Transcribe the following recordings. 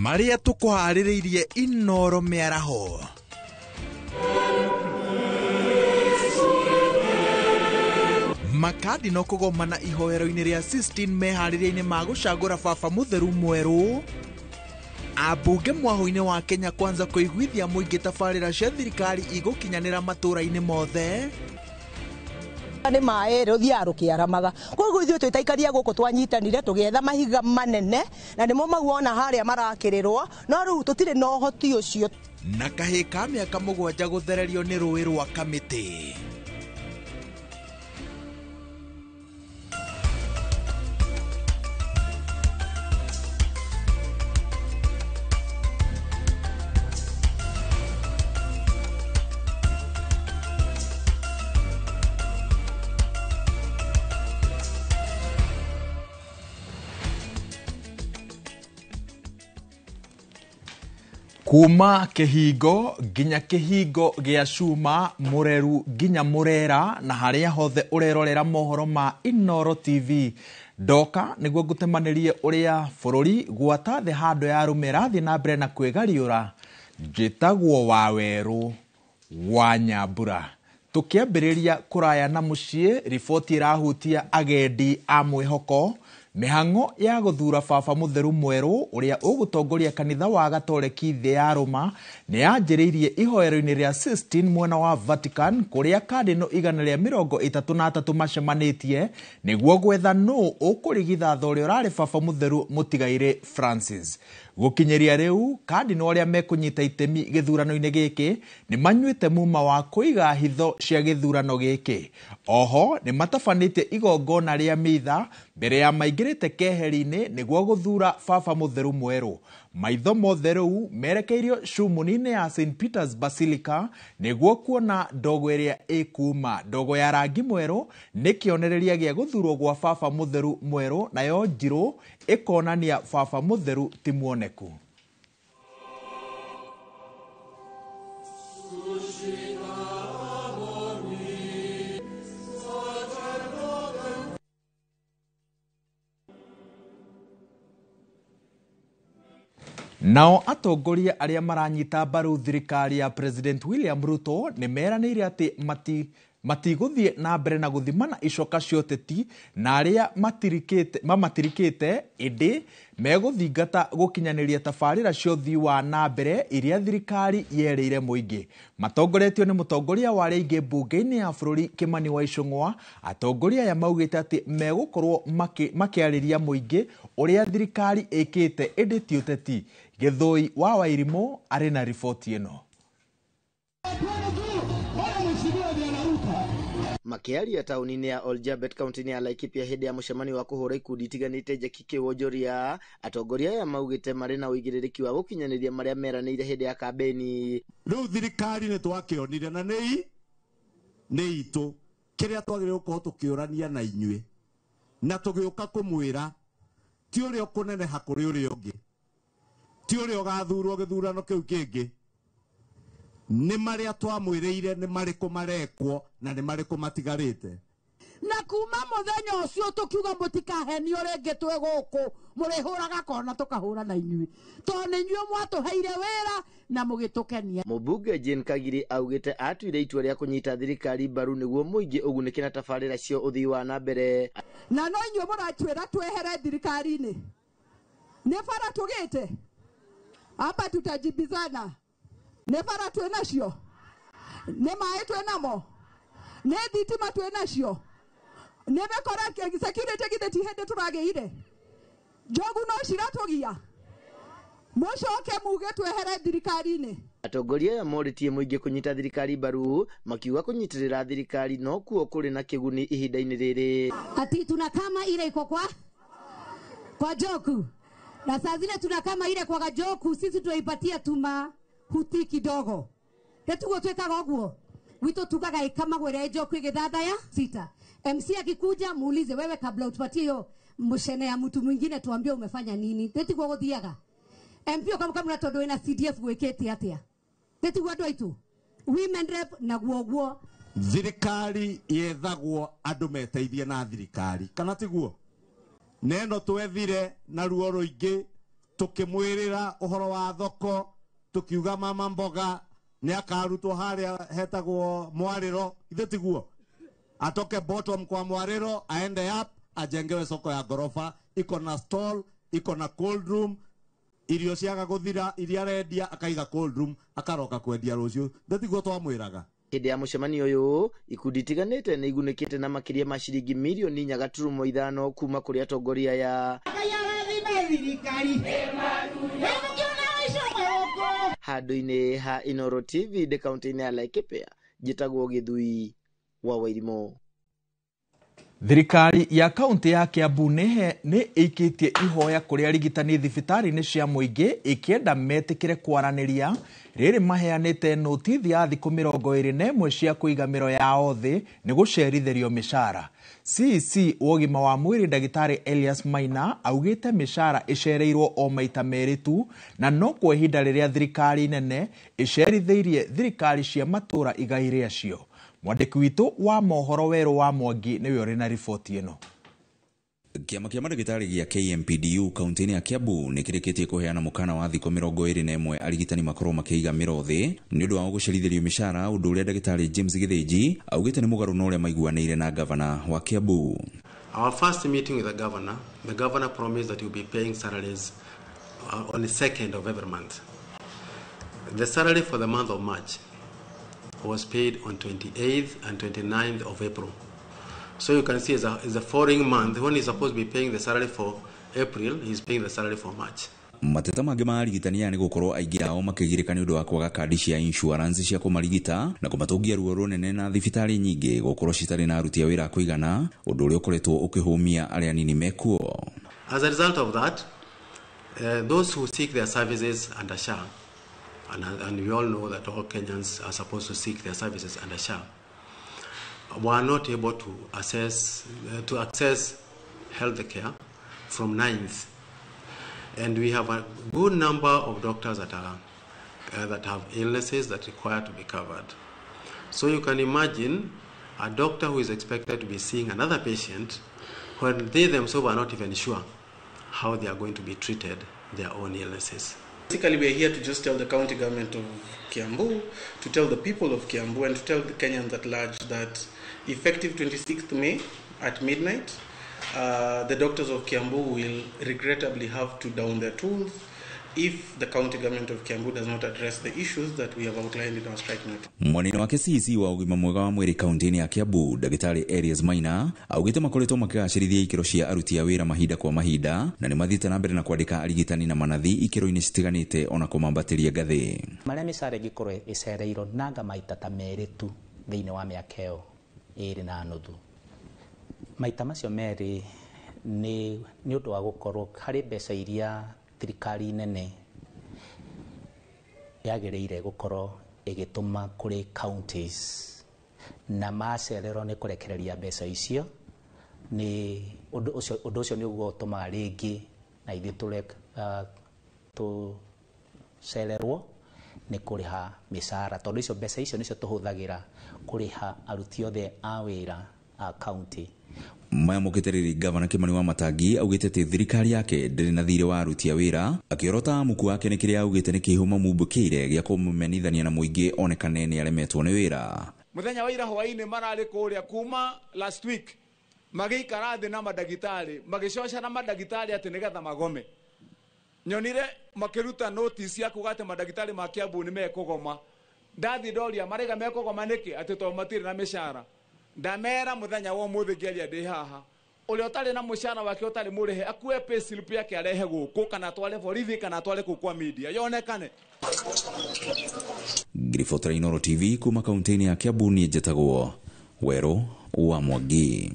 Marĩa tũkũharĩrĩirie Inoro mĩaraho. Makadino kũgomana ihoero-inĩ rĩa Sistine meharĩria-inĩ ma gũcagũra baba mũtheru mwerũ. Ambunge mwahũ-inĩ wa Kenya Kwanza kũiguithia mũingĩ tabarĩra cia thirikari igũkinyanĩra matũũra-inĩ mothe. Nĩ maĩ rũthiaga rũkĩaramaga, koguo ithuĩ twĩ ta aikaria gũkũ twanyitanire tũgĩetha mahiga manene na nĩmo mau wona harĩa marakĩrĩrwo, no rĩu tũtirĩ na ũhoti ũcio. Na kahĩĩ ka mĩaka 7 gũthererio nĩ rũĩ rwa Kamĩtĩ. Kuma kĩhingo nginya kĩhingo gĩa cuma, mũreru nginya mũrera, na harĩa hothe ũrerorera mohoro ma Inoro TV. Ndoka nĩguo ngũtemanĩrie ũrĩa bũrũri gwata thĩ handũ ya arũme ĩrathiĩ na mbere na kwĩgariũra. Njĩtagwo Wawerũ wa Nyambura. Tũkĩambĩrĩria kũraya na mũciĩ, riboti ĩrahutia agendi a mwĩhoko, mĩhang'o ya gũthura baba mũtheru mwerũ ũrĩa ũgũtongoria kanitha wa Gatoreki thĩ ya Roma nĩ yanjĩrĩirie ihoero-inĩ rĩa Sistine mwena wa Vatican, kũrĩa kardinal 133 macemanĩtie nĩguo gwetha nũ ũkũrigithatha ũrĩa ũrarĩ baba mũtheru mũtigairĩ Francis. Gũkinyĩria rĩu, kardinal arĩa mekũnyita itemi gĩthurano-inĩ gĩkĩ nĩ manyuĩte muma wa kũiga hitho cia gĩthurano gĩkĩ. Oho nĩ matabanĩtie igongona rĩa mitha mbere ya maingĩrĩte keheri-inĩ nĩguo gũthura baba mũtheru mwerũ. Maitho mothe rĩu merekeirio cumuni-inĩ ya St Peter's Basilica nĩguo kuona ndogo ĩrĩa ĩkuma. Ndogo ya rangi mwerũ nĩ kĩonereria gĩa gũthurwo gwa baba mũtheru mwerũ, nayo njirũ ĩkonania baba mũtheru ti muoneku. Nao atongoria arĩa maranyita mbaru thirikari ya President William Ruto nĩ meranĩire atĩ matigũthiĩ na mbere na gũthimana icoka cia ũteti na arĩa mamatirikĩte, ĩndĩ megũthingata gũkinyanĩria tabarĩra cia ũthii wa na mbere iria thirikari yerĩire mũingĩ. Matongoretio nĩ mũtongoria wa arĩa aingĩ mbunge-inĩ ya bũrũri Kimani wa Ichung'wa, atongoria aya maugĩte atĩ megũkorwo makĩarĩria mũingĩ ũrĩa thirikari ĩkĩte ĩndĩ ti ũteti. Gĩthũi wa Wairimũ arĩ na riboti ĩno. Makĩaria taũni-inĩ ya Oljabet kaunti-inĩ ya Laikipia hĩndĩ ya mũcemanio wa kũhũra ikundi itiganĩte njeki kĩwonjoria, atongoria aya maugĩte marĩ na ũigĩrĩrĩki wa gũkinyanĩria marĩa meranĩire hĩndĩ ya kambĩni. Rĩu thirikari nĩ twakĩonire na nĩ itũ kĩrĩa twagĩrĩirwo gũkorwo tũkĩũrania na inyuĩ na tũgĩũka kũmwĩra ti ũrĩa ũkũneneha kũrĩ ũrĩa ũngĩ, ti ũrĩa ũgathurwo gĩthurano kĩu kĩngĩ, nĩ marĩa twamwĩrĩire nĩ marĩkũ marekwo na nĩ marĩkũ matigarĩte. Na kuma mũthenya ũcio tũkiuga mũtikahenio rĩngĩ twĩ gũkũ, mũrĩhũraga kona tũkahũra na inyuĩ, tondũ nĩ inyuĩ mwatũheire wĩra na mũgĩtũkenia. Mũmbunge Jane Kagiri augĩte atuire itua rĩa kũnyita thirikari mbaru nĩguo mũingĩ ũgunĩke na tabarĩra cia ũthii wa na mbere. Na no inyuĩ mũratwĩra twehere thirikari-inĩ, nĩ bara tũgĩte hapa, tutajibizana. Nĩ bara twĩ nacio, nĩ maĩ twĩ namo, nĩ thitima twĩ nacio, nĩ mĩkora security githĩ ti hĩndĩ tũragĩire, njogu no ciratũgia, mũcoke muge twehere thirikari-inĩ. Atongoria aya morĩtie mũingĩ kũnyita thirikari mbaru, makiuga kũnyitĩrĩra thirikari no kuo kũrĩ na kĩguni ihinda-inĩ rĩrĩ. Ati tunakama ile iko kwa Njoku, na saa zile tunakama ile kwa Njoku, sisi tuipatia tuma huti kidogo. Nĩtuguo twĩkaga ũguo witũ tugaga ĩkamagwo ĩrĩa Njoku ĩgĩthathaya sita. MC akikuja muulize, wewe kabla utupatie hiyo mshene ya mtu mwingine tuambie umefanya nini. Nĩtiguo gũthiaga. MP ũkamũkamũra tondũ wĩna CDF gwĩkĩte atĩa. Nĩtiguo andũ aitũ. Women rep na guo guo. Thirikari yethagwo andũ meteithie na thirikari, kana tiguo? Neno twethire na ruo rũingĩ Tukimwirira uhoro wa thoko, tukiuga mama mboga ni akarutwo haria hetagwo Mwariro, ithe tiguo, atoke bottom kwa Mwariro aende up ajengewe soko ya gorofa, iko na stall, iko na cold room, irio ciaga guthira iria arendia akaiga cold room akaroka kwendia rucio, ithe tiguo twamwiraga. Hĩndĩ ya mũcemanio ũyũ ikundi itiganĩte nĩ igunĩkĩte na makĩria ma ciringi mirioni 4.5 kuma kũrĩ atongoria ya handũ-inĩ ha Inooro TV ndĩ kaunti-inĩ ya Laikipia. Njĩtagwo Gĩthui wa Wairimũ. Thirikari ya kaunti ya Kiambu nĩ ĩikĩtie ihoya kũrĩ arigitani thibitarĩ-inĩ cia mũingĩ ĩkĩenda metĩkĩre kwaranĩria rĩrĩ maheanĩte notithi ya thikũ 21 cia kũiga mĩro yao thĩ nĩ gũcerithĩrio mĩcara. CEC wa ũgima wa mwĩrĩ ndagĩtarĩ Elias Maina augĩte mĩcara ĩcereirwo o maita merĩ tu na no kwa ihinda rĩrĩa thirikari nene ĩcerithĩirie thirikari cia matũũra igai rĩacio. Mwandĩki witũ wa mohoro Werũ wa Mwangi nĩwe ũrĩ na riboti ĩno. Kĩama kĩa mandagĩtarĩ gĩa KMPDU kaunti-inĩ ya Kiambu nĩ kĩrĩkĩtie kũheana mũkana wa thikũ 21 arigitani makorwo makĩiga mĩro thĩ nĩ ũndũ wa gũcerithĩrio mĩcara, ũndũ ũrĩa ndagĩtarĩ James Gĩthĩnji augĩte nĩ mũgarũ na ũrĩa maiguanĩire na gavana wa Kiambu. Our first meeting with the governor promised that he will be paying salaries on the 2nd of every month. The salary for the month of March was paid on 28th and 29th of April. So you can see it's a following month, when he's supposed to be paying the salary for April, he's paying the salary for March. Mateta mangĩ ma arigitani aya nĩ gũkorwo aingĩ ao makĩgirĩka nĩ ũndũ wa kwaga kandi cia insurance cia kũmarigita na kũmatũngia ruo rũnene na thibitarĩ nyingĩ gũkorwo citarĩ na aruti a wĩra a kũigana, ũndũ ũrĩa ũkoretwo ũkĩhũmia arĩa anini mekuo. As a result of that, those who seek their services under SHA, and we all know that all Kenyans are supposed to seek their services under SHA, were not able to access health care from 9th. And we have a good number of doctors that are that have illnesses that require to be covered. So you can imagine a doctor who is expected to be seeing another patient when they themselves are not even sure how they are going to be treated their own illnesses. Basically, we are here to just tell the county government of Kiambu, to tell the people of Kiambu, and to tell the Kenyans at large that effective 26th May at midnight, the doctors of Kiambu will regrettably have to down their tools if the county government of Kiambu does not address the issues that we have outlined in our strike note. Mwanene wake CEC wa ũgima mwega wa mwĩrĩ kaunti-inĩ ya Kiambu, ndagĩtarĩ Elias Maina augĩte makoretwo makĩgacĩrithia ikĩro cia aruti a wĩra mahinda kwa mahinda na nĩ mathiĩte na mbere na kwandĩka arigitani na manathi ikĩro-inĩ citiganĩte ona kũmambatĩria ngathĩ. Marĩa mĩcara ĩngĩkorwo ĩcereirwo nanga maita ta merĩ tu thĩinĩ wa mĩaka ĩyo 2.5. Maita macio merĩ nĩ ũndũ wa gũkorwo harĩ mbeca iria thirikari nene yagĩrĩire gũkorwo ĩgĩtũma kũrĩ counties na macererwo nĩ kũrekereria mbeca icio, nĩ ũndũ ũcio nĩguo ũtũmaga rĩngĩ na ithuĩ tũcererwo nĩ kũrĩha mĩcara, tondũ icio mbeca icio nĩcio tũhũthagĩra kũrĩha aruti othe a wĩra a county. Maya mokĩte rĩrĩ gavana Kimani wa Matangi augĩte atĩ thirikari yake ndĩrĩ na thirĩ wa aruti a wĩra, akĩorota muku wake nĩ kĩrĩa augĩte nĩ kĩhumo mumbũkĩire gĩa kũmũmenithania na mũingĩ onekane nĩ aremetwo nĩ wĩra. Mũthenya wa ira hwaĩ-inĩ mararĩ kũrĩa kuma last week magĩikara thĩ na mandagĩtarĩ magĩcoca na mandagĩtarĩ atĩ nĩgetha magome. Nyonire makĩruta notice ya kuga atĩ mandagĩtarĩ ma Kiambu nĩ mekũgoma. Ndathiĩ ndoria maraiga mekũgoma nĩkĩ atĩ tondũ matirĩ na mĩcara. Ndamera muthenya wa umuthi ngiaria ndi haha uria utari na mucara wake utari murihe akue pay slip yake arehe guku kana atware borithi kana atware kuu kwa media yonekane. Ngiribotera Inooro TV kuma kaunti-inĩ ya Kiambu, niĩ njĩtagwo Werũ wa Mwangi.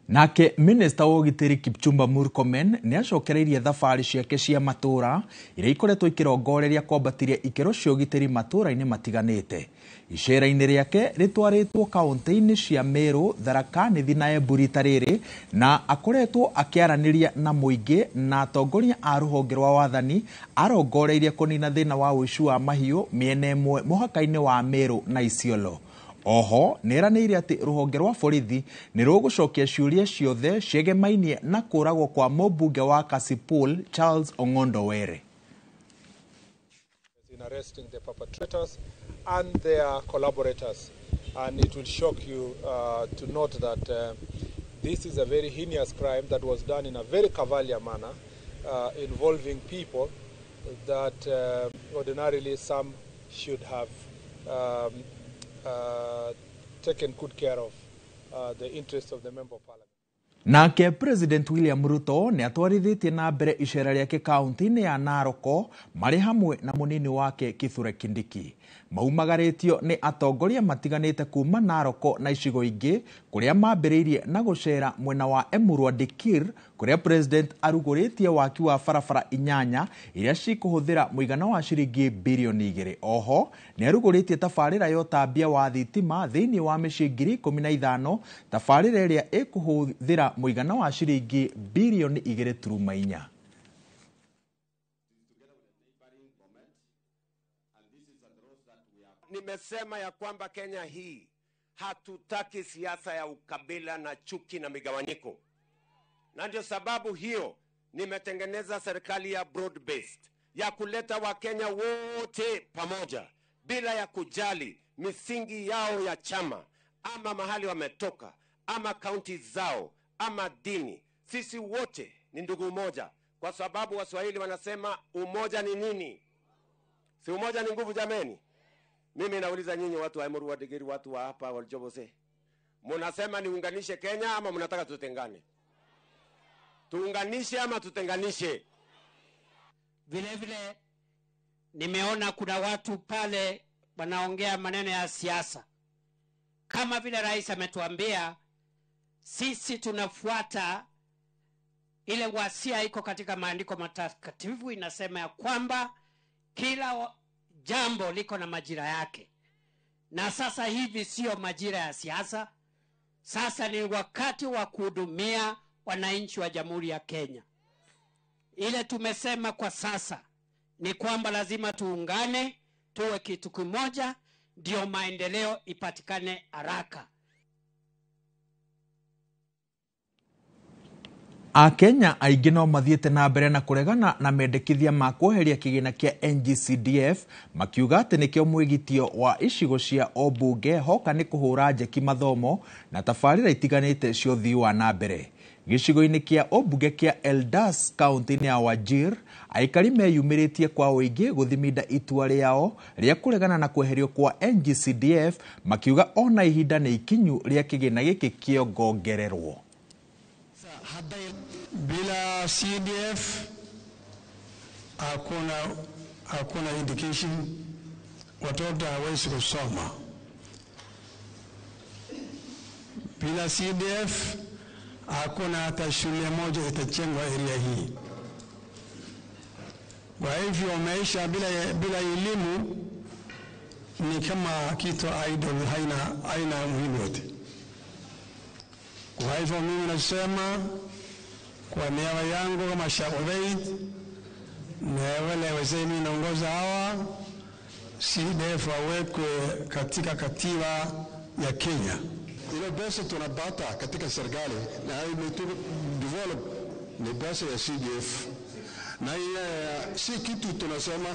Nake minista wa ũgitĩri Kipchumba Murkomen nĩ acokereirie thabarĩ ciake cia matũũra iria ikoretwo ikĩrongoreria kwambatĩria ikĩro cia ũgitĩri matũũra-inĩ matiganĩte. Icera-inĩ rĩake rĩtwarĩtwo kaunti-inĩ cia Meru, Tharaka Nithi na Embu rita rĩrĩ, na akoretwo akĩaranĩria na mũingĩ na atongoria a rũhonge rwa wathani arongoreirie kũnina thĩna wa ũici wa mahiũ mĩena ĩmwe mũhaka-inĩ wa Meru na Isiolo. Oho nĩeranĩire atĩ rũhonge rwa borithi nĩ rũgũcokia ciũria ciothe ciegemainie na kũragwo kwa mũmbunge wa Kasipul Charles Ong'ondo Were. In arresting the perpetrators and their collaborators, and it will shock you to note that this is a very heinous crime that was done in a very cavalier manner, involving people that ordinarily some should have taken good care of the interests of the Member of Parliament. Nake President William Ruto nĩ atwarithĩtie na mbere icera rĩake kaunti-inĩ ya Narok marĩ hamwe na mũnini wake Kithure Kindiki. Maumagarĩtio nĩ atongoria matiganĩte kuma Narok na icigo ingĩ kũrĩa mambĩrĩirie na gũcera mwena wa Emurua Dikirr kũrĩa President arugũrĩtie waki wa barabara 8 iria cikũhũthĩra mũigana wa ciringi birioni 2. Oho nĩ arugũrĩtie tabarĩra ya ũtambia wa thitima thĩinĩ wa mĩciĩ 15,000, tabarĩra ĩrĩa ĩkũhũthĩra mũigana wa ciringi birioni 2.4. Nimesema ya kwamba Kenya hii hatutaki siasa ya ukabila na chuki na migawanyiko. Na ndio sababu hiyo nimetengeneza serikali ya broad based ya kuleta Wakenya wote pamoja bila ya kujali misingi yao ya chama ama mahali wametoka ama kaunti zao ama dini. Sisi wote ni ndugu moja, kwa sababu Waswahili wanasema umoja ni nini? Si umoja ni nguvu jameni? Mimi nauliza nyinyi watu wa Emurua Dikirr, watu wa hapa Waljobose, mnasema niunganishe Kenya ama mnataka tutengane? Tuunganishe ama tutenganishe? Vile vile nimeona kuna watu pale wanaongea maneno ya siasa. Kama vile rais ametuambia, sisi tunafuata ile wasia iko katika maandiko matakatifu, inasema ya kwamba kila jambo liko na majira yake. Na sasa hivi sio majira ya siasa. Sasa ni wakati wa kuhudumia wananchi wa Jamhuri ya Kenya. Ile tumesema kwa sasa ni kwamba lazima tuungane, tuwe kitu kimoja, ndio maendeleo ipatikane haraka. Akenya aingĩ no mathiĩte na mbere na kũregana na mendekithia ma kweheria kĩgĩna kĩa NGCDF makiuga atĩ nĩkĩo mwĩgitio wa icigo cia obunge hoka nĩ kũhũra njeki mathomo na tabarĩra itiganĩte cia ũthii wa na mbere. Gĩcigo-inĩ kĩa obunge kĩa Eldas kaunti-inĩ ya Wajir, aikari meyumĩrĩtie kwa ũingĩ gũthiminda itua rĩao rĩa kũregana na kweherio kwa NGCDF makiuga ona ihinda nĩ ikinyu rĩa kĩgĩna gĩkĩ kĩongongererwo. Bila CDF hakuna education, watoto hawezi kusoma. Bila CDF hakuna hata shule moja itajengwa area hii. Kwa hivyo maisha bila elimu ni kama kitu idle, haina muhimu yote. Kwa hivyo mimi nasema kwa niaba yangu kama Sheikh Obeid na wale wazee mimi naongoza hawa, CDF wawekwe katika katiba ya Kenya. Ile pesa tunapata katika serikali na imetu develop ni pesa ya CDF. Na ile si kitu tunasema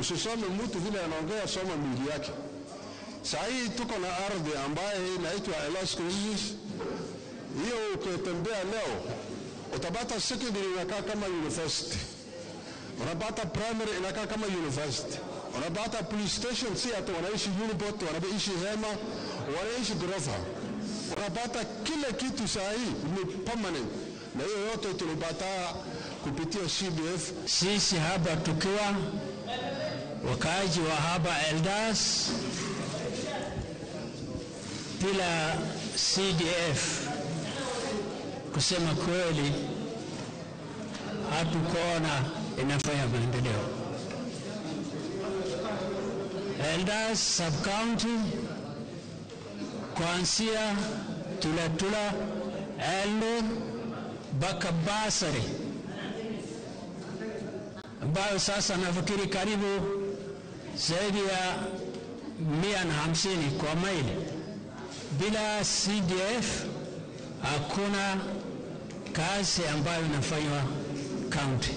usisome mtu vile anaongea, soma mwili yake. Saa hii tuko na ardhi ambaye inaitwa Elas Crisis. Hiyo ukitembea leo utapata secondary inakaa kama university, unapata primary inakaa kama university, unapata police station, si hata wanaishi unibot, wanaishi hema, wanaishi ghorofa, unapata kila kitu. Saa hii ni permanent, na hiyo yote tulipata kupitia CDF. Sisi hapa tukiwa wakaaji wa hapa Eldas, bila CDF kusema kweli hatukuona inafanya maendeleo. Eldas sub county kuanzia Tulatula, Eldo mpaka Basari, ambayo sasa nafikiri karibu zaidi ya 150 kwa maili. Bila CDF hakuna kazi ambayo inafanywa county.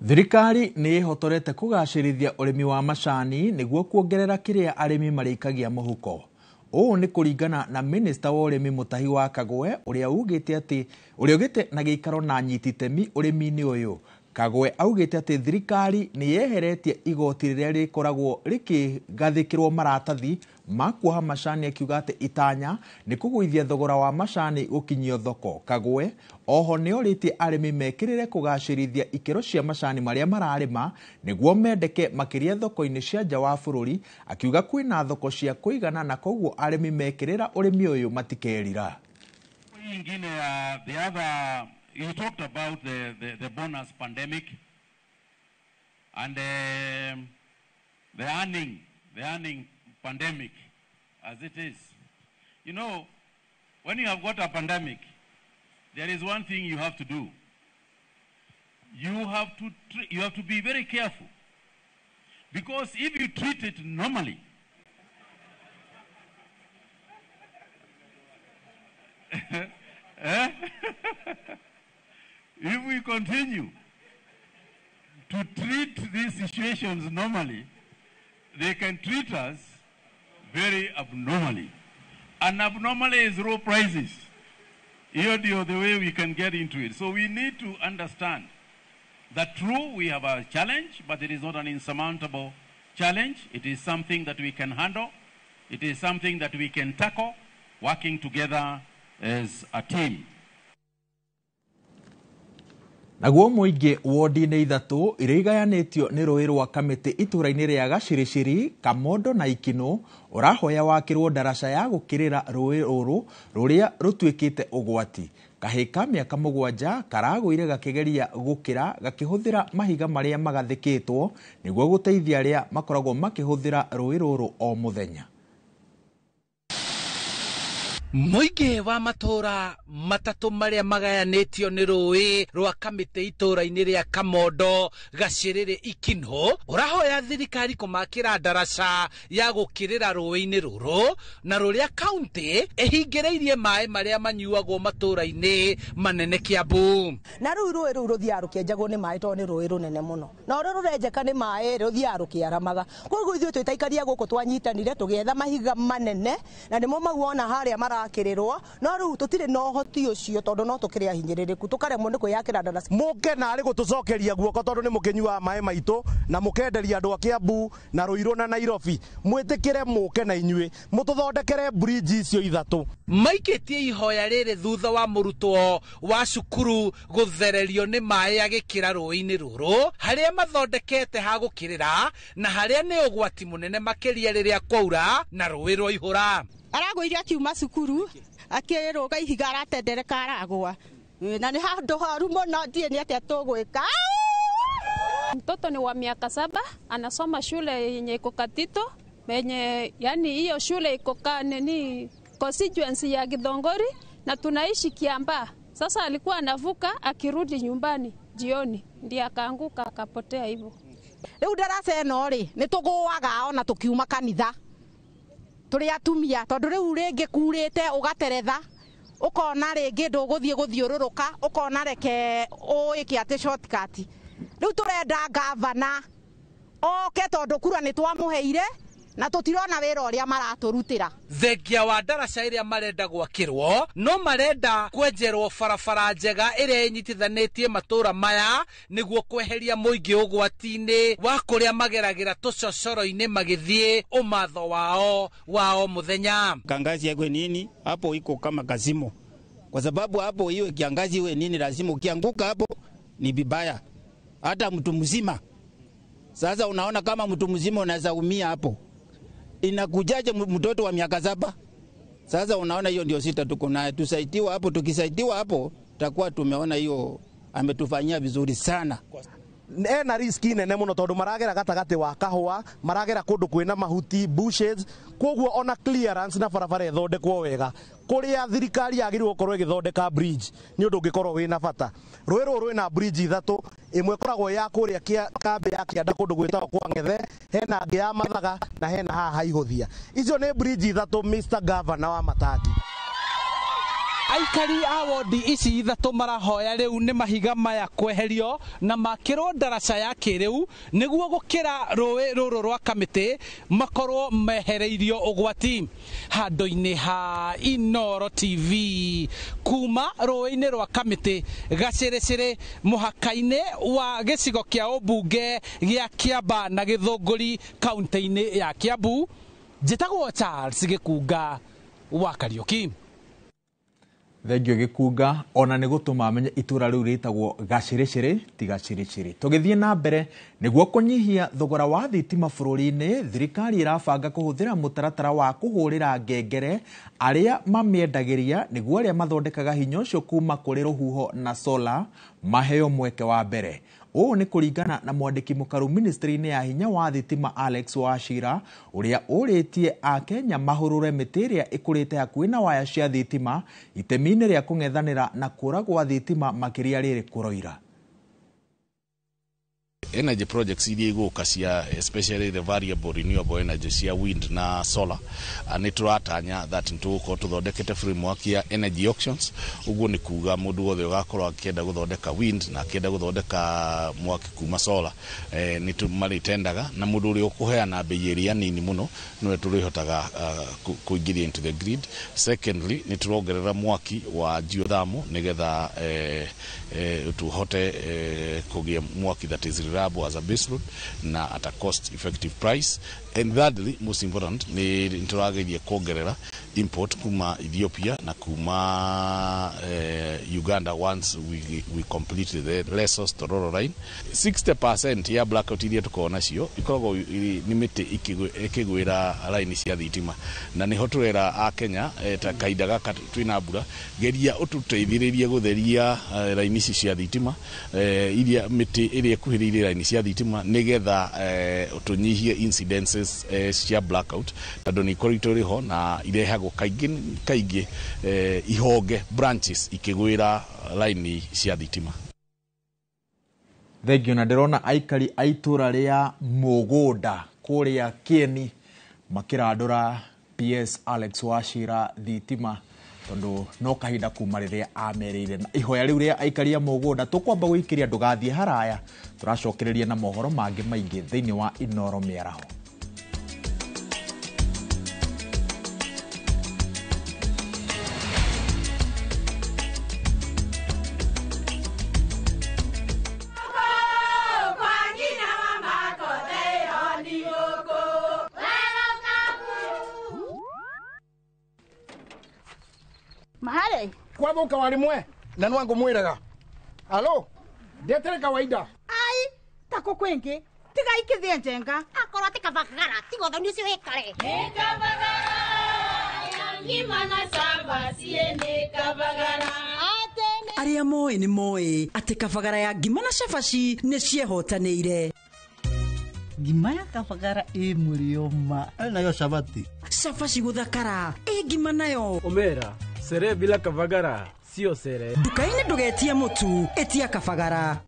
Thirikari nĩ ĩhotorete kũgacĩrithia ũrĩmi wa macani nĩguo kuongerera kĩrĩa arĩmi marĩikagia mũhuko. Ũũ nĩ kũringana na minista wa ũrĩmi Mutahi wa Kagwe ũrĩa ugĩte atĩ ũrĩa ũgĩte na gĩikaro na anyiti itemi ũrĩmi-inĩ ũyũ. Kagwe augĩte atĩ thirikari nĩ yeheretie igoti rĩrĩa rĩkoragwo rĩkĩgathĩkĩrwo maratathi ma kuoha macani, akiuga atĩ itanya nĩ kũgũithia thogora wa macani gũkinyio thoko. Kagwe oho nĩ orĩtie arĩmi mekĩrĩre kũgacĩrithia ikĩro cia macani marĩa mararĩma nĩguo mendeke makĩria thoko-inĩ cia nja wa bũrũri, akiuga kwĩna thoko cia kũigana na koguo arĩmi mekĩrĩra ũrĩmi ũyũ matikerira. Ingine ya the other, you talked about the bonus pandemic and the earning pandemic as it is. You know, when you have got a pandemic, there is one thing you have to do. You have to be very careful, because if you treat it normally, if we continue to treat these situations normally, they can treat us very abnormally. And abnormally is low prices. Here the way we can get into it. So we need to understand that true, we have a challenge, but it is not an insurmountable challenge. It is something that we can handle. It is something that we can tackle, working together as a team. Naguo mũingĩ wodi-inĩ ithatũ iria igayanĩtio nĩ rũĩ rwa Kamĩtĩ itũũra-inĩ rĩa Gaciriciri, Kamondo na Ikinũ ũrahoya wakĩrwo ndaraca ya gũkĩrĩra rũĩ rũrũ rũrĩa rũtuĩkĩte ũgwati. Kahĩĩ ka mĩaka 7 karagũire gakĩgeria gũkĩra gakĩhũthĩra mahiga marĩa magathĩkĩtwo nĩguo gũteithia arĩa makoragwo makĩhũthĩra rũĩ rũrũ o mũthenya. Mũingĩ wa matũũra matatũ marĩa magayanĩtio nĩ rũĩ rwa Kamĩtĩ itũũra-inĩ rĩa Kamondo, Gacĩrĩrĩ, Ikinũ ũrahoya thirikari kũmakĩra ndaraca ya gũkĩrĩra rũĩ-inĩ rũrũ na rũrĩa kaunti ĩhingĩrĩirie maĩ marĩa manyuagwo matũũra-inĩ manene Kiambu. Na rĩu rũĩ rũu rũthiaga rũkĩenjagwo nĩ maĩ tondũ nĩ rũĩ rũnene mũno, na ũrĩa rũrenjeka nĩ maĩ rũthiaga rũkĩaramaga. Koguo ithuĩ twĩ ta aikaria gũkũ twanyitanire tũgĩetha mahiga manene na nĩmo mau wona harĩa marakĩrĩrwo, no rĩu tũtirĩ na ũhoti ũcio tondũ no tũkĩrĩ ahinyĩrĩrĩku tũkaremwo nĩ kwĩyakĩra ndaraca. Mũke narĩ gũtũcokeria guoko tondũ nĩ mũkĩnyuaga maĩ maitũ na mũkenderia andũ a Kiambu na Ruiru na Nairobi. Mwĩtĩkĩre mũke na inyuĩ mũtũthondekere bridge icio ithatũ. Maikĩtie ihoya rĩrĩ thutha wa mũrutwo wa cukuru gũthererio nĩ maĩ agĩkĩra rũĩ-inĩ rũrũ harĩa mathondekete ha gũkĩrĩra na harĩa nĩ ũgwati mũnene makĩria rĩrĩa kwaura na rũĩ rwaihũra. Aragũire akiuma cukuru akĩrũga ihiga aratendereka aragũa na nĩ handũ horu mũno, ndiĩ nĩ atĩa tũgwĩka. Mtoto ni wa miaka 7, anasoma shule yenye iko Katito, yenye yani hiyo shule iko nini constituency ya Githongori na tunaishi Kiambaa. Sasa alikuwa anavuka akirudi nyumbani jioni ndiye akaanguka akapotea hivyo. Rĩu ndaraca ĩno rĩ nĩ tũgũaga ona tũkiuma kanitha tũrĩ atumia tondũ rĩu rĩngĩ kurĩte ũgateretha ũkona rĩngĩ ndũgũthiĩ gũthiũrũrũka ũkona reke ũĩke atĩ shortcut. Rĩu tũrenda gavana oke tondũ kura nĩ twamũheire na tũtirona wĩra ũrĩa maratũrutĩra. Thengia wa ndaraca ĩrĩa marenda gwakĩrwo no marenda kwenjerwo barabara njega ĩrĩa ĩnyitithanĩtie matũũra maya nĩguo kweheria mũingĩ ũgwati-inĩ wa kũrĩa mageragĩra tũcocoro-inĩ magĩthiĩ ũmatho wao wao mũthenya. Kiangazi yakwe nini hapo iko kama kazimo, kwa sababu hapo hiyo kiangazi iwe nini lazima ukianguka hapo ni vibaya, hata mtu mzima. Sasa unaona kama mtu mzima unaweza umia hapo, inakujaje mtoto wa miaka 7? Sasa unaona hiyo ndio sita tuko naye. Tusaidiwa hapo, tukisaidiwa hapo tutakuwa tumeona hiyo ametufanyia vizuri sana. Ena riski nene muno tondu maragera gatagati wa kahua, maragera kundu kwina mahuti bushes, koguo ona clearance na barabara ithondekwo wega kuria thirikari yagiriirwo gukorwo igithondeka bridge ni undu ungikorwo wina bata. Rũĩ rũrũ rwĩna bridge ithatũ, Ĩmwe ĩkoragwo ya kũrĩa kambĩ ya kĩanda kũndũ gwĩtagwo kwa Ng'ethe, hena ĩngĩ ya Mathaga na hena haha Ihũthia. Icio nĩ bridge ithatũ, Mr Governor wa Matati. Aikari a wondi ici ithatũ marahoya rĩu nĩ mahiga maya kweherio na makĩrwo ndaraca ya kĩrĩu nĩguo gũkĩra rũĩ rũrũ rwa Kamĩtĩ makorwo mehereirio ũgwati. Handũ-inĩ ha Inooro TV kuma rũĩ-inĩ rwa Kamĩtĩ gacĩrĩcĩrĩ mũhaka-inĩ wa gĩcigo kĩa ũmbunge gĩa Kĩamba na Gĩthũngũri kaunti-inĩ ya Kiambu, njĩtagwo Charles Gĩkunga wa Kariũki. Thengio Gĩkunga, ona nĩ gũtũma menye itũra rĩu rĩtagwo gacĩrĩcĩrĩ ti gacĩrĩcĩrĩ. Tũgĩthiĩ na mbere, nĩguo kũnyihia thogora wa thitima bũrũri-inĩ, thirikari ĩrabanga kũhũthĩra mũtaratara wa kũhũrĩra ngengere arĩa mamĩendagĩria nĩguo arĩa mathondekaga hinya ũcio kuma kũrĩ rũhuho na sola maheo mweke wa mbere. Ũũ nĩ kũringana na mwandĩki mũkaru ministry-inĩ ya hinya wa thitima Alex Wachira, ũrĩa ũrĩtie Akenya mahũrũre mĩtĩ ĩrĩa ĩkũrĩte hakuhĩ na waya cia thitima itemi-inĩ rĩa kũng'ethanĩra na kũra gwa thitima makĩria rĩrĩ kũroira. Energy projects iria igũka cia especially the variable renewable energy cia wind na solar, nĩ tũratanya that nĩ tũgũkorwo tũthondekete framework ya energy auctions. Ũguo nĩ kuga mũndũ wothe ũgakorwo akĩenda gũthondeka wind na akĩenda gũthondeka mwaki kuma solar, nĩ marĩtendaga, na mũndũ ũrĩa ũkũheana bei ĩrĩa nini mũno nĩwe tũrĩhotaga kũingĩria into the grid. Secondly, nĩ tũrongerera mwaki wa geothermal nĩgetha tũhote kũgĩa mwaki that is reliable as a baseload na at a cost effective price. And thirdly, most important, nĩ tũrageria kuongerera import kuma Ethiopia na kuma Uganda once we complete the Lesos Tororo line. 60% ya blackout iria tũkoragwo nacio ikoragwo nĩ mĩtĩ ĩkĩgwĩra line cia thitima, na nĩho tũrera a Kenya ta kahinda gaka twĩna mbura, geria ũtũteithĩrĩrie gũtheria line ici cia thitima, iria mĩtĩ ĩrĩa ĩkuhĩrĩirie line cia thitima, nĩgetha tũnyihie incidences cia blackout, tondũ nĩ ikoretwo ĩrĩ na irehagwo kaingĩ kaingĩ ihonge branches ikĩgwĩra line cia thitima. Thengio. Na ndĩrona aikari a itũra rĩa Mũgũnda kũrĩa Kĩeni makĩrandũra PS Alex Wachira thitima, tondũ no kahinda kuma rĩrĩa amerĩire. Na ihoya rĩu rĩa aikari a Mũgũnda tũkwamba gũikĩria, ndũgathiĩ haraya, tũracokereria na mohoro mangĩ maingĩ thĩinĩ wa Inooro mĩaraho. Mahale. Kwathuka wari mwe na nwangu mwiraga alo ndetere kawaida ai tako kwingi tiga ikithie njenga akorwo ti kabagara tiga thoni ucio wikare. Ni kabagara ngima na cabaci ni kabagara. Arĩa moĩ nĩ moĩ atĩ kabagara ya ngima na cabaci nĩ ciehotanĩire. Ngima ya kabagara ĩ mũrĩo ma nayo cabaci. Cabaci gũthakara ĩ ngima nayo. Omera sere bila kabagara sio sere. Nduka-inĩ ndũgetie mũtu, ĩtia kabagara.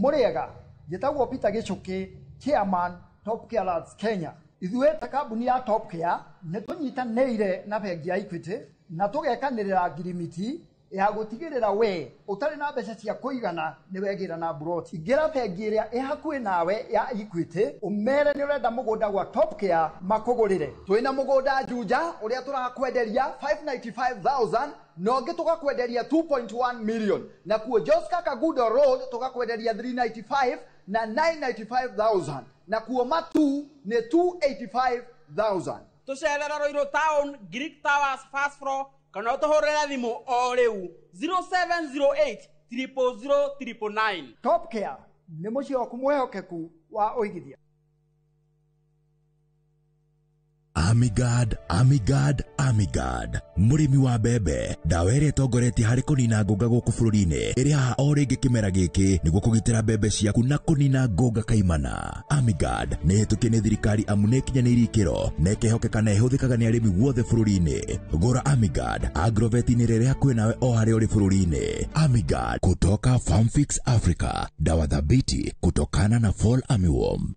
Mũrĩega, njĩtagwo Peter Gĩchũkĩ, chairman Top Care Lads Kenya. Ithuĩ ta kambuni ya Top Care nĩ tũnyitanĩire na bengi ya Equity na tũgekanĩrĩra ngirimiti ya gũtigĩrĩra we ũtarĩ na mbeca cia kũigana nĩ wegĩra na mburoti. Ingĩra bengi ĩrĩa ĩ hakuhĩ nawe ya Equity ũmere nĩ ũrenda mũgũnda gwa Top Care makũgũrĩre. Twĩna mũgũnda Juja ũrĩa tũrakwenderia 595,000 na ũngĩ tũgakwenderia 2.1 million, na kuo Joska Kagudo Road tũgakwenderia 395 na 995,000, na kuo Matu nĩ 285,000. Tũcerera Ruiru Town, Greek Towers first floor, kana ũtũhũrĩre thimũ o rĩu 0708 000 999. Top Care nĩ mũciĩ waku mwĩhokeku wa ũigithia. Amigard, Amigard, Amigard. Mũrĩmi wa mbembe, ndawa ĩrĩa ĩtongoretie harĩ kũnina ngũnga gũkũ bũrũri-inĩ ĩrĩ haha o rĩngĩ kĩmera gĩkĩ nĩguo kũgitĩra mbembe ciaku na kũnina ngũnga kaimana. Amigard nĩ ĩhĩtũkie nĩ thirikari amu nĩ ĩkinyanĩirie ikĩro na ĩkehokeka na ĩhũthĩkaga nĩ arĩmi guothe bũrũri-inĩ. Gũra Amigard Agrovet-inĩ rĩrĩa hakuhĩ nawe o harĩa ũrĩ bũrũri-inĩ. Amigard kutoka Farmfix Africa, dawa thabiti kutokana na Fall Armyworm.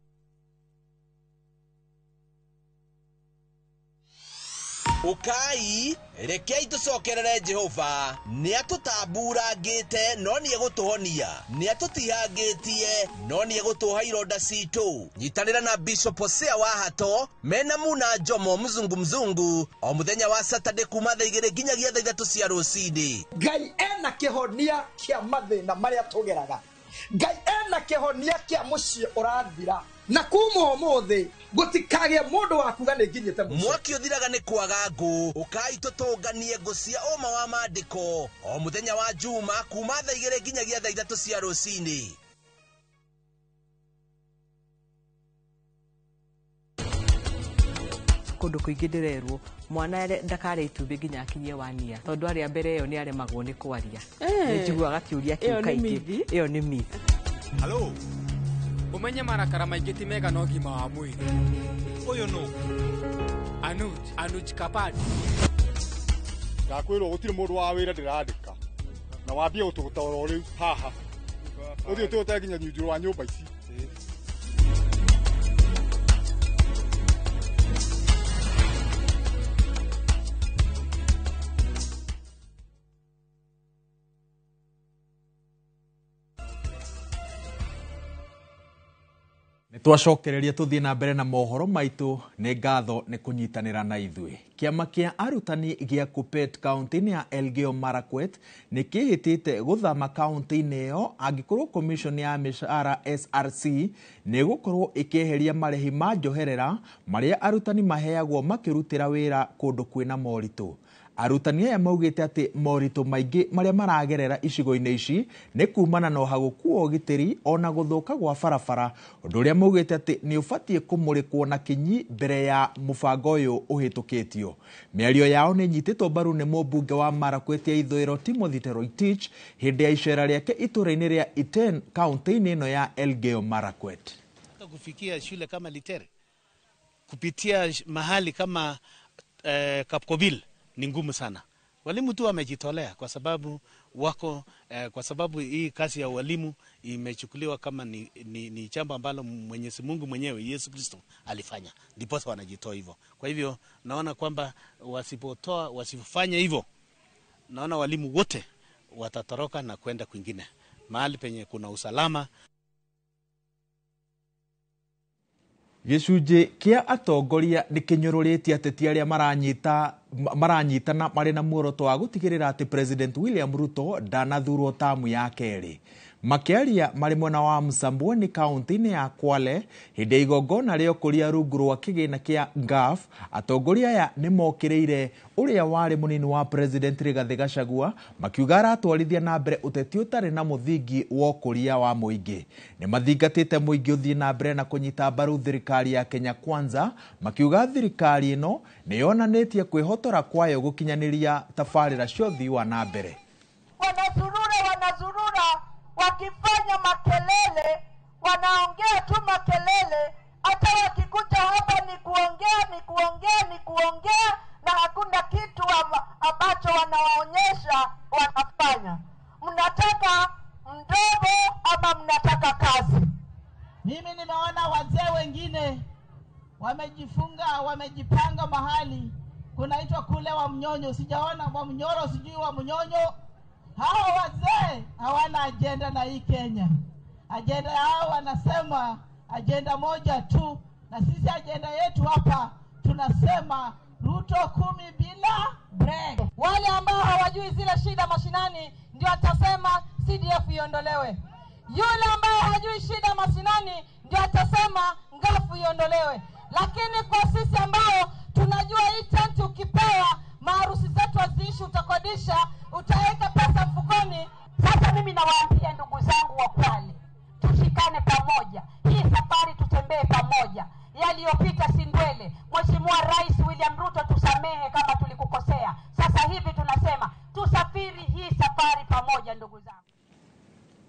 Ukai rekei tucokerere Jehova nĩ atũtamburangĩte no nĩ egũtũhonia, nĩ atũtihangĩtie no nĩ egũtũha ironda citũ. Nyitanĩra na Bishop Hosea wa Hato mena Muna Njomo mzungu mzungu o mũthenya wa Saturday kuma thaa 2 nginyagia thaa 3 cia rũcinĩ. Ngai ena kĩhonia kĩa mathĩna marĩa tũgeraga, Ngai ena kĩhonia kĩa mũciĩ ũrathira, na kuma ũmũthĩ gũtikagĩe mũndũ wa kuga nĩ nginyĩte mũciĩ. Mwaki ũthiraga nĩ kwaga ngũ, ũkai tũtũnganie ngũ cia ũma wa maandĩko o mũthenya wa Juma kuma thaa 2 nginyagia thaa 3 cia rũcinĩ. Kũndũ kũingĩ ndĩrerwo mwana ndakarĩa itumbĩ nginya akinyie wania tondũ arĩa mbere ĩyo nĩ aremagwo nĩ kwaria. Nĩ njiguaga kĩũria kĩu kaingĩ. Ĩyo nĩ myth. Hello. Umenye marakara maingĩ ti mega na ũgima wa mwĩrĩ. Ũyũ nũ? Anuj, Anuj Kapadi. Ndakwĩrwo gũtirĩ mũndũ wa wĩra ndĩrandĩka na wambie gũtũgũta oro rĩu haha ũthiĩ ũtũgũte nginya nyunjũ rwa nyũmba ici. Twacokereria tuthie na mbere na mohoro maitu nĩ ngatho nĩ kũnyitanĩra na ithuĩ. Kĩama kĩa arutani gĩa Kuppet kaunti-inĩ ya Elgeyo Marakwet nĩ kĩhĩtĩte gũthama kaunti-inĩ ĩyo angĩkorwo commission ya mĩcara SRC nĩ ĩgũkorwo ĩkĩeheria marĩhi ma njoherera marĩa arutani maheagwo makĩrutĩra wĩra kũndũ kwĩna moritũ. Arutani aya maugĩte atĩ moritũ maingĩ marĩa maragerera icigo-inĩ ici nĩ kumana na ũhagũku wa ũgitĩri ona gũthũka gwa barabara, ũndũ ũrĩa maugĩte atĩ nĩ ũbatiĩ kũmũrĩkwo na kinyi mbere ya mũbango ũyũ ũhĩtũkĩtio. Mĩario yao nĩ ĩnyitĩtwo mbaru nĩ mũmbunge wa Marakwet ya Ithũĩro Timothy Toroitich hĩndĩ ya icera rĩake itũũra-inĩ rĩa Iten kaunti-inĩ ĩno ya Elgeyo Marakwet. Kufikia shule kama Litere kupitia mahali kama Kapkobil ni ngumu sana. Walimu tu wamejitolea kwa sababu wako kwa sababu hii kazi ya walimu imechukuliwa kama ni jambo ambalo Mwenyezi Mungu mwenyewe Yesu Kristo alifanya. Ndipo wanajitoa hivyo. Kwa hivyo naona kwamba wasipotoa, wasifanya hivyo, naona walimu wote watatoroka na kwenda kwingine mahali penye kuna usalama. Gĩcunjĩ kĩa atongoria nĩ kĩnyũrũrĩtie ateti arĩa maranyitana marĩ na muoroto wa gũtigĩrĩra atĩ President William Ruto ndanathurwo tamu ya kerĩ. Makĩaria marĩ mwena wa Msambweni kaunti-inĩ ya Kwale hĩndĩ ya igongona rĩa ũkũria rungu rwa kĩgĩna kĩa NGAAF, atongoria aya nĩ mokĩrĩire ũrĩa warĩ mũnini wa President Rigathĩ Gachagua makiuga aratwarithia na mbere ũteti ũtarĩ na mũthingi wa ũkũria wa mũingĩ. Nĩ mathingatĩte mũingĩ ũthiĩ na mbere na kũnyita mbaru thirikari ya Kenya Kwanza, makiuga thirikari ĩno nĩ yonanĩtie kwĩhotora kwayo gũkinyanĩria tabarĩra cia ũthii wa na mbere. Wanazurura wakifanya makelele, wanaongea tu makelele, hata wakikuja hapa ni kuongea, ni kuongea, ni kuongea, na hakuna kitu ambacho wanawaonyesha wanafanya. Mnataka mdomo ama mnataka kazi? Mimi nimeona wazee wengine wamejifunga, wamejipanga mahali kunaitwa kule wa mnyonyo, sijaona wa mnyoro, sijui wa mnyonyo. Hao wazee hawana agenda na hii Kenya. Agenda yao wanasema agenda moja tu, na sisi agenda yetu hapa tunasema Ruto 10 bila break. Wale ambao hawajui zile shida mashinani ndio atasema CDF iondolewe. Yule ambaye hajui shida mashinani ndio atasema ngafu iondolewe. Lakini kwa sisi ambao tunajua hii tenti ukipewa, maharusi zetu haziishi, utakodisha, utaweka pesa mfukoni. Sasa mimi nawaambia ndugu zangu wa Kwale, tushikane pamoja. Hii safari tutembee pamoja. Yaliyopita si ndwele. Mheshimiwa Rais safari pamoja, ndugu zangu.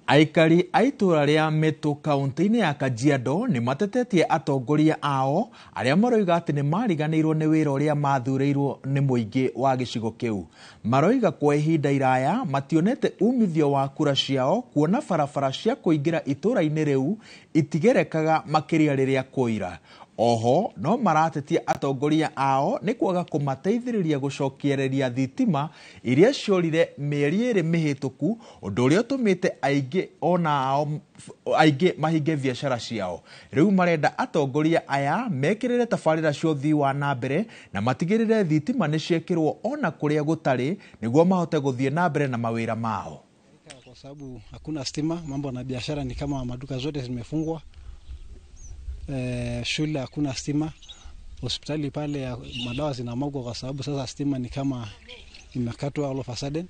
Aikari a itũra rĩa Mĩtũ kaunti-inĩ ya Kajiado nĩ matetetie atongoria ao arĩa maroiga atĩ nĩ mariganĩirwo nĩ wĩra ũrĩa mathurĩirwo nĩ mũingĩ wa gĩcigo kĩu. Maroiga kwa ihinda iraya mationete umithio wa kura ciao kuona barabara cia kũingĩra itũra-inĩ rĩu itigerekaga makĩria rĩrĩa kwoira. Oho no maratetia atongoria ao nĩ kwaga kũmateithĩrĩria gũcokereria thitima iria ciorire mĩeri 2 mĩhĩtũku, ũndũ ũrĩa ũtũmĩte aingĩ ona ao aingĩ mahinge biacara ciao. Rĩu marenda atongoria aya mekĩrĩre tabarĩra cia ũthii wa na mbere na matigĩrĩre thitima nĩ ciekĩrwo ona kũrĩa gũtarĩ nĩguo mahote gũthiĩ na mbere na mawĩra mao. Kwa sababu hakuna stima, mambo na biashara ni kama maduka zote zimefungwa. Shule hakuna stima, hospitali pale madawa zinamwagwa kwa sababu sasa stima ni kama imekatwa all of a sudden.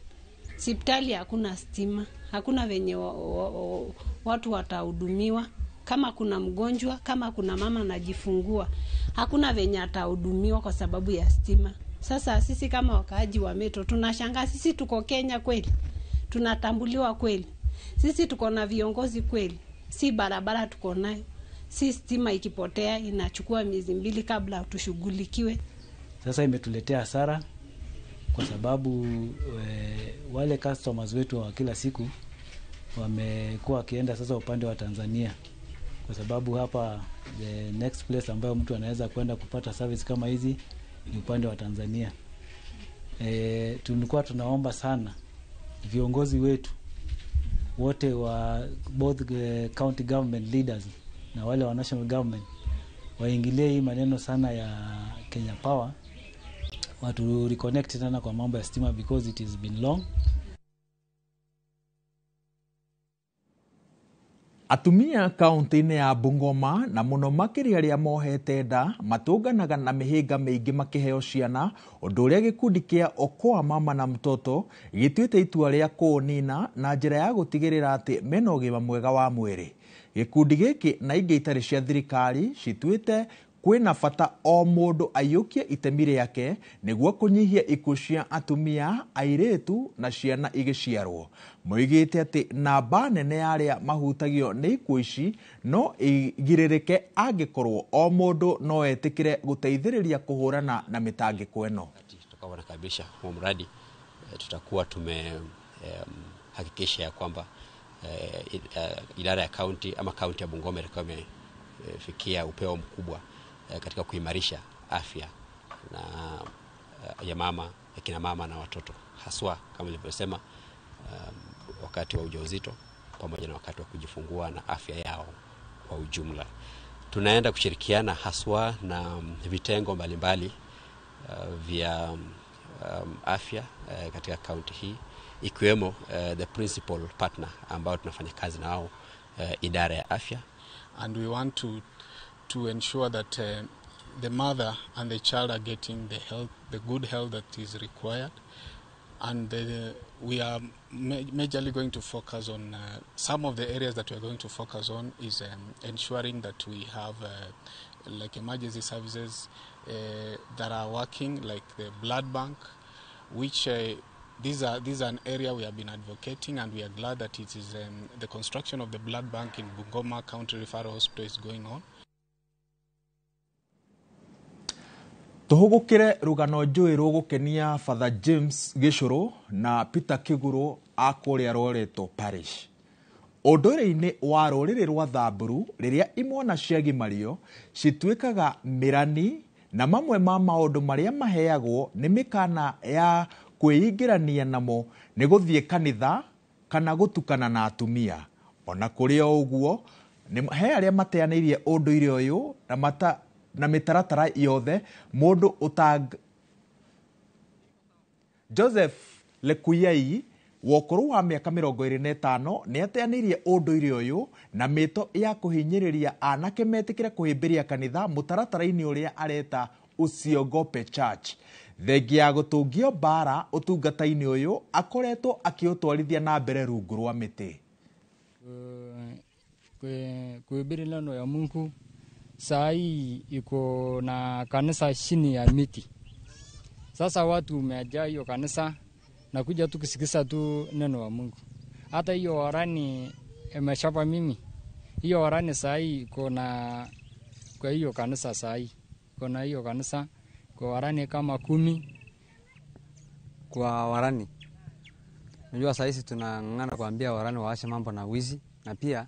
Hospitali hakuna stima, hakuna venye watu watahudumiwa. Kama kuna mgonjwa, kama kuna mama anajifungua, hakuna venye atahudumiwa kwa sababu ya stima. Sasa sisi kama wakaaji wa Meto tunashangaa, sisi tuko Kenya kweli? Tunatambuliwa kweli? Sisi tuko na viongozi kweli? Si barabara tuko nayo, si stima ikipotea inachukua miezi 2 kabla tushughulikiwe. Sasa imetuletea hasara kwa sababu wale customers wetu wa kila siku wamekuwa wakienda sasa upande wa Tanzania, kwa sababu hapa the next place ambayo mtu anaweza kwenda kupata service kama hizi ni upande wa Tanzania. Tulikuwa tunaomba sana viongozi wetu wote wa both county government leaders na wale wa national government waingilie hii maneno sana ya Kenya Power, watu reconnect tena kwa mambo ya stima because it has been long. Atumia kaunti-inĩ ya Bungoma na mũno makĩria arĩa mohete nda matũnganaga na mĩhĩnga mĩingĩ makĩheo ciana, ũndũ ũrĩa gĩkundi kĩa Okoa Mama na Mtoto gĩtuĩte itua rĩa kũũnina na njĩra ya gũtigĩrĩra atĩ mena ũgima mwega wa mwĩrĩ. Gĩkundi gĩkĩ na ingĩ itarĩ cia thirikari cituĩte kwĩna bata o mũndũ aiyũkie itemi rĩake nĩguo kũnyihia ikuũ cia atumia, airĩtu na ciana igĩciarwo. Moigĩte atĩ namba nene ya arĩa mahutagio nĩ ikuũ ici no igirĩrĩke angĩkorwo o mũndũ no etĩkĩre gũteithĩrĩria kũhũrana na mĩtangĩko ĩno. Tutakapokuwa nakamilisha huo mradi tutakuwa tumehakikisha ya kwamba idara ya kaunti ama kaunti ya Bungoma itakuwa imefikia upeo mkubwa katika kuimarisha afya na ya mama, ya kina mama na watoto, haswa kama nilivyosema wakati wa ujauzito pamoja na wakati wa kujifungua na afya yao kwa ujumla. Tunaenda kushirikiana haswa na vitengo mbalimbali vya afya katika kaunti hii, ikiwemo the principal partner ambao tunafanya kazi nao, idara ya afya. And we want to ensure that the mother and the child are getting the health, the good health that is required. And we are majorly going to focus on some of the areas that we are going to focus on is ensuring that we have like emergency services that are working, like the blood bank, which these are an area we have been advocating, and we are glad that it is the construction of the blood bank in Bungoma County Referral Hospital is going on. Tũhũgũkĩre rũgano njũĩ rũgũkenia Father James Gĩcũrũ na Peter Kĩgũrũ a kũrĩa Loreto Parish. Ũndũire-inĩ wa rũrĩrĩ rwa Thamburu, rĩrĩa imwana ciagimario cituĩkaga mĩrani, na mamwe ma maũndũ marĩa maheagwo nĩ mĩkana ya kwĩingĩrania namo nĩ gũthiĩ kanitha kana gũtukana na atumia. Ona kũrĩ o ũguo, he arĩa mateanĩirie ũndũire ũyũ na mĩtaratara yothe mũndũ ũtang Joseph Lekuyai wa ũkũrũ wa mĩaka 25 nĩ ateanĩirie ũndũire ũyũ na mĩto ya kũhinyĩrĩria anake metĩkĩre kũhĩmbĩria kanitha mũtaratara-inĩ ũrĩa areta Usiogope Church. Thengia ya gũtũngio mbara ũtungata-inĩ ũyũ akoretwo akĩũtwarithia na mbere rungu rwa mĩtĩ. Kuhubiri neno ya Mungu saa hii iko na kanisa chini ya miti. Sasa watu umejaa hiyo kanisa Nakuja tu kusikiza tu neno wa Mungu. Hata hiyo warani imechapa mimi. Hiyo warani saa hii kuna kwa hiyo kanisa saa hii. Kuna hiyo kanisa kwa warani kama 10. Kwa warani. Unajua saa hizi tunang'ang'ana kuambia warani waache mambo na wizi na pia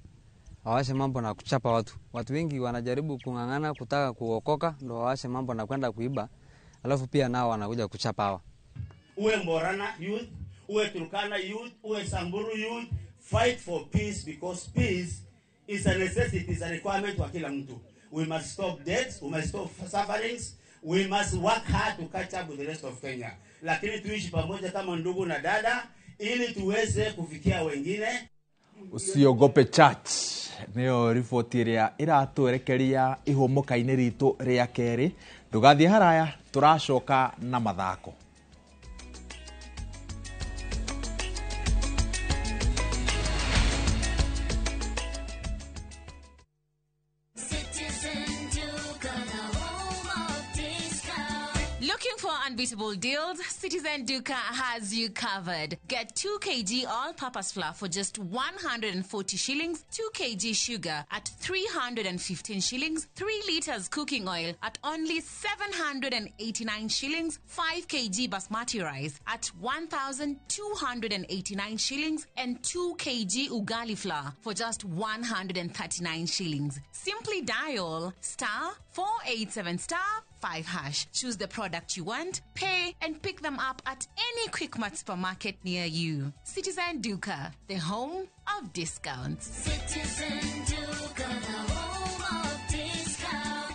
waache mambo na kuchapa watu. Watu wengi wanajaribu kung'ang'ana kutaka kuokoka ndio waache mambo na kwenda kuiba. Alafu pia nao wanakuja kuchapa hawa. Uwe Morana youth, uwe Turkana youth, uwe Samburu youth, fight for peace because peace is a necessity, is a requirement kwa kila mtu. We must stop deaths, we must stop sufferings, we must work hard to catch up with the rest of Kenya. Lakini tuishi pamoja kama ndugu na dada ili tuweze kufikia wengine. Usiogope Church niyo riboti ĩrĩa ĩratwerekeria ihũmũka-inĩ ritũ rĩa kerĩ. Ndũgathiĩ haraya, tũracoka na mathako. Looking for unbeatable deals? Citizen Duka has you covered. Get 2 kg all-purpose flour for just 140 shillings, 2 kg sugar at 315 shillings, 3 liters cooking oil at only 789 shillings, 5 kg basmati rice at 1,289 shillings, and 2 kg ugali flour for just 139 shillings. Simply dial *487*5#. Choose the product you want, pay, and pick them up at any Quickmart supermarket near you. Citizen Duka, the home of discounts. Citizen Duka, the home of discounts.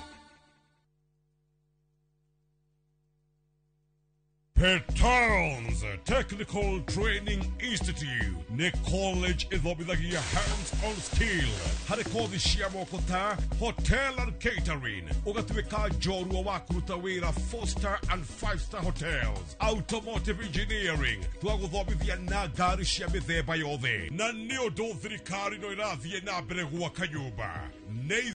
Petons Technical Training Institute nĩ college ĩthomithagia hands-on skill harĩ kothi cia moko ta hotel and catering, ũgatuĩka njorua wa kũruta wĩra 4-star and 5-star hotels, automotive engineering twagũthomithia na ngari cia mĩthemba yothe, na nĩ ũndũ thirikari no ĩrathiĩ na mbere gwaka nyũmba.